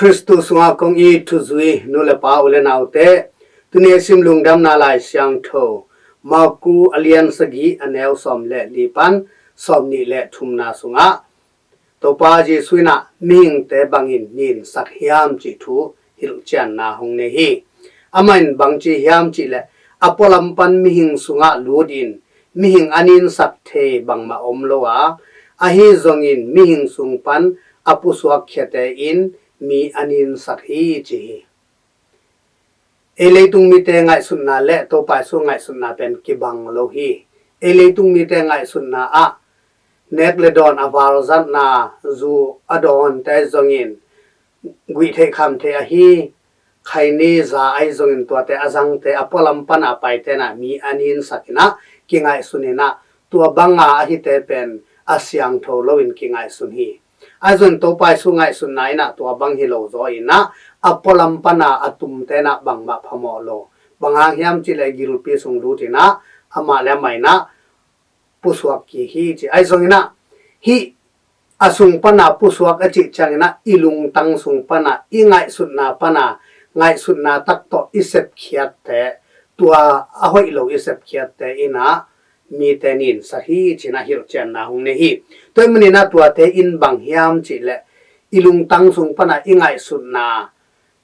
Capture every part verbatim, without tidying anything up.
Khristu sungah kong it thuzui nu le pa, u le naute, tuni a sim Lungdamna Lai Siangtho, Marku a lian sagih, a neu sawm le li pan sawm nih le thumna sungah Topa Jesuh in ah mihingte bangin ninsak hiam cih thu hilhcianna hong nei hi. Amah in bang ci hiam cih leh, a pualam pan mihing sungah lut in mihing a ninsak thei bangmah om lo a, ahi zongin mihing sung pan a pusuak khiate in mi a ninsak hi, ci hi. Ei leitung mite ngaihsutna le Topa Jesuh ngaihsutna pen kibang lo hi. Ei leitung mite ngaihsutna ah nek le dawn a valzatna, zu a dawnte zongin guih theih kham theih ahi, khaini za ahi zongin tuate a zangte a pualam pan a paite in ah mi a ninsak in ah kingaihsun in ah, tua banga ahite pen a siangtho loin kingaihsun hi. Ahi zongin Topa Jesuh ngaihsutna in ah tua bang hi lo zaw in ah, a pualam pan a a tumte in ah bangmah phamawh lo. Bang hang hiam cih leh gilpi sung lut in ah amah le amah in ah pusuak kik hi, ci. Ahi zongin ah hih a sung pan a pusuak a cih ciangin ah i lungtang sung pan a, i ngaihsutna pan a, ngaihsutna tak tawh i sepkhiatte, tua a hoih lo i sepkhiatte in ah mite ninsak hi, ci-in ah hilhcianna hong nei hi. Tua ahih manin ah tuate in bang hiam cih leh, i lungtang sung pan a i ngaihsutna,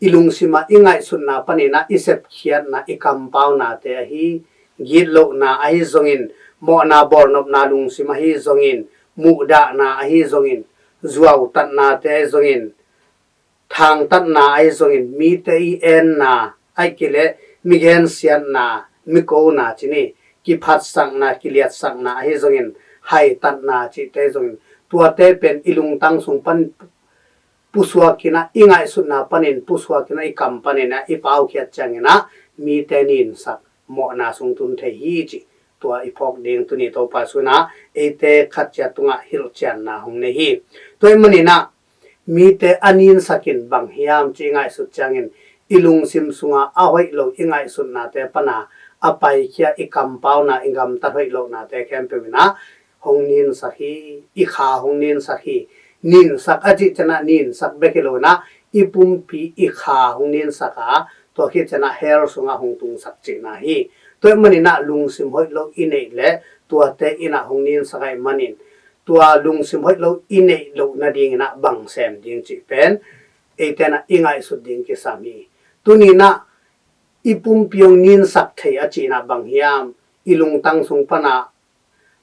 i lungsim ah i ngaihsutna panin ah i sepkhiatna, i kampaunate ahi, gitlohna ahi zongin, mawhna bawlnopna lungsim ahi zongin, muhdahna ahi zongin, zuautatnate ahi zongin, thangtatna ahi zongin, mite i enna, ahih kei leh mi gensiatna, mi kona ci ni, kiphatsakna, kiliatsakna ahi zongin, haitatna cihte zongin, tuate pen i lungtang sung pan pusuak in ah, i ngaihsutna panin pusuak in ah, i kam panin ah i paukhiat ciangin ah mite ninsak, mawhna sung tun thei hi, cih tua i phawk ding tuni Topa Jesuh in ah eite khat ciat tungah hilhcianna hong nei hi. Tua ahih manin ah mite a ninsak in bang hiam cih i ngaihsut ciangin, i lungsim sungah a hoih lo i ngaihsutnate pan a a paikhia, i kampauna, i gamtat hoih lohnate khempeuh in ah hong ninsak hi, i kha hong ninsak hi. Ninsak a cih ciang ah ninsak bek hi lo in ah, i pumpi, i kha hong ninsak a, tua khit ciang ah hell sungah hong tungsak cihna hi. Tua ahih manin ah lungsim hoih lo i neih leh tuate in ah hong ninsak ahih manin, tua lungsim hoih lo i neih loh nadingin ah bang sem ding cih pen eite in ah i ngaihsut ding kisam hi. Tuni in ah i pumpi hong ninsak thei a cihna bang hiam? I lungtang sung pan a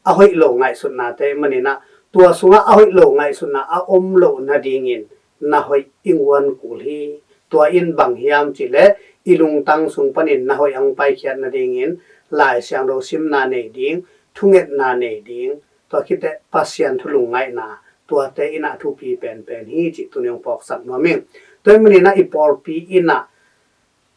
a hoih lo ngaihsutnate ahih manin ah, tua sungah a hoih lo ngaihsutna a om loh nadingin na hoih i nguan kul hi. Tua in bang hiam cih leh, i lungtang sung panin na hoih hong paikhiat nadingin Lai Siangtho simna nei ding, thungetna nei ding, tua khit teh Pasian thu lungngaihna, tuate in ah thupi penpen hi, cih tuni hong phawksak nuam ing. Tua ahih manin ah i pawlpi in ah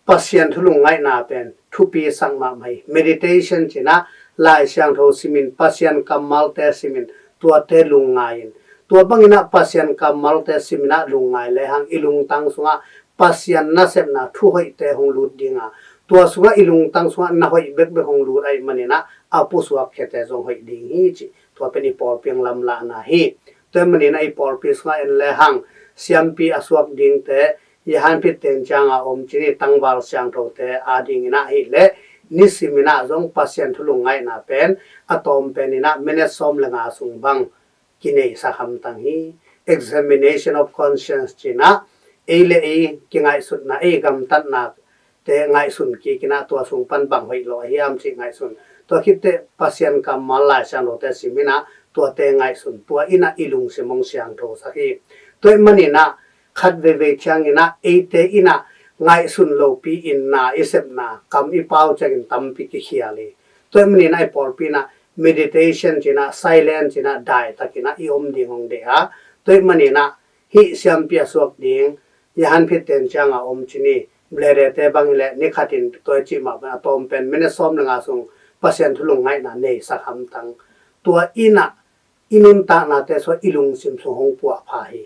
Pasian thu lungngaihna pen thupisak mahmah hi. Meditation ci-in ah, Lai Siangtho simin, Pasian kammalte simin, tuate lungngai in. Tua bangin ah Pasian kammalte simin ah lungngai lehang, i lungtang sungah Pasian nasepna thuhoihte hong lut ding a, tua sungah i lungtang sungah na hoih bekbek hong lut ahih manin ah a pusuak khiate zong hoih ding hi, cih tua pen i pawlpi hong lamlahna hi. Tua ahih manin ah i pawlpi sungah en lehang, siampi a suak dingte, i hanphitte in ciang a om ci ni, tangval siangthote adingin ah ahih leh, nisimin ah zong Pasian thu lungngaihna pen a tawm pen in ah minute sawm le nga sung bang kineisak hamtang hi. Examination of conscience ci-in ah, ei le ei kingaihsutna, ei gamtatnate ngaihsun kik in ah, tua sung pan bang hoih lo a hiam cih ngaihsun. Tua khit teh Pasian kammal Lai Siangthote sim in ah, tuate ngaihsun. Tua in ah i lungsim hong siangthosak hi. Tua ahih manin ah khat veivei ciangin ah eite in ah ngaihsun lopi in na i sepna, kam i pau ciangin tampi kikhial hi. Tua ahih manin ah i pawlpi in ah meditation ci-in ah, silence ci-in ah, daitakin ah i om ding hong deih a. Tua ahih manin ah hih siampi a suak ding, i hanphitte in ciang a om ci ni, bledete bang hi leh ni khatin tua i cih mah bang a tawm pen minute sawm le nga sung Pasian thu lungngaihna neisak hamtang. Tua in ah i nuntaknate sungah i lungsim sung hong puahpha hi.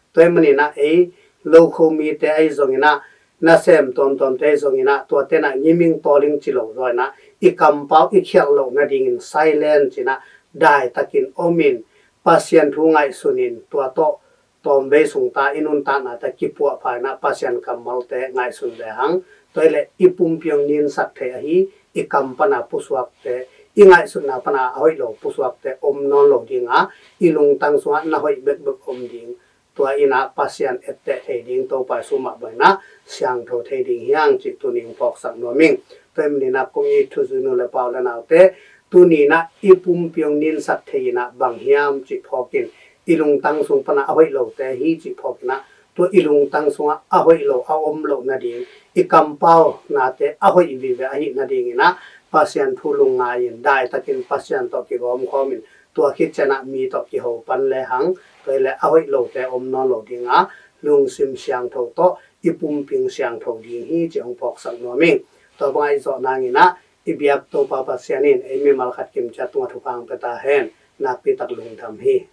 Tua ahih manin ah ei lokho mite ahi zongin ah, nasem tuamtuamte ahi zongin ah, tuate in ah ngiming tawling ci lo zaw in ah, i kampau i khialh loh nadingin silence ci-in ah, daitakin om in, Pasian thu ngaihsun in, tua tawh tawmvei sungta i nuntaknate kipuahpha in ah Pasian kammalte ngaihsun lehang, tua hi leh i pumpi hong ninsak thei ahi, i kam pana pusuakte, i ngaihsutna pana a hoih lo pusuakte om nawn lo ding a, i lungtang sungah na hoih bekbek om ding. Tua in ah Pasian etteh thei ding, Topa Jesu mah bang in ah siangtho thei ding hi hang cih tuni hong phawksak nuam ing. Tua hi manin ah kong it thuzui nu le pa u le naute, tuni in ah i pumpi hong ninsak thei in ah bang hiam cih phawk in, i lungtang sung pana a hoih lote hi cih phawk in ah, tua i lungtang sungah a hoih lo a om loh nading, i kampau nate a hoih vive ahih nading in ah Pasian thu lungngai in, daitakin Pasian tawh kigawmkhawm in, tua khit ciang ah mi tawh kiho pan lehang, tua hi leh a hoih lote om nawn lo ding a, lungsim siangtho tawh i pumpi hong siangtho ding hi cih hong phawksak nuam ing. Tua bang a i zawh nang in ah i biak Topa Pasian in ei mimal khat kimciat tungah thupha hong pia ta hen. Nakpi tak lungdam hi.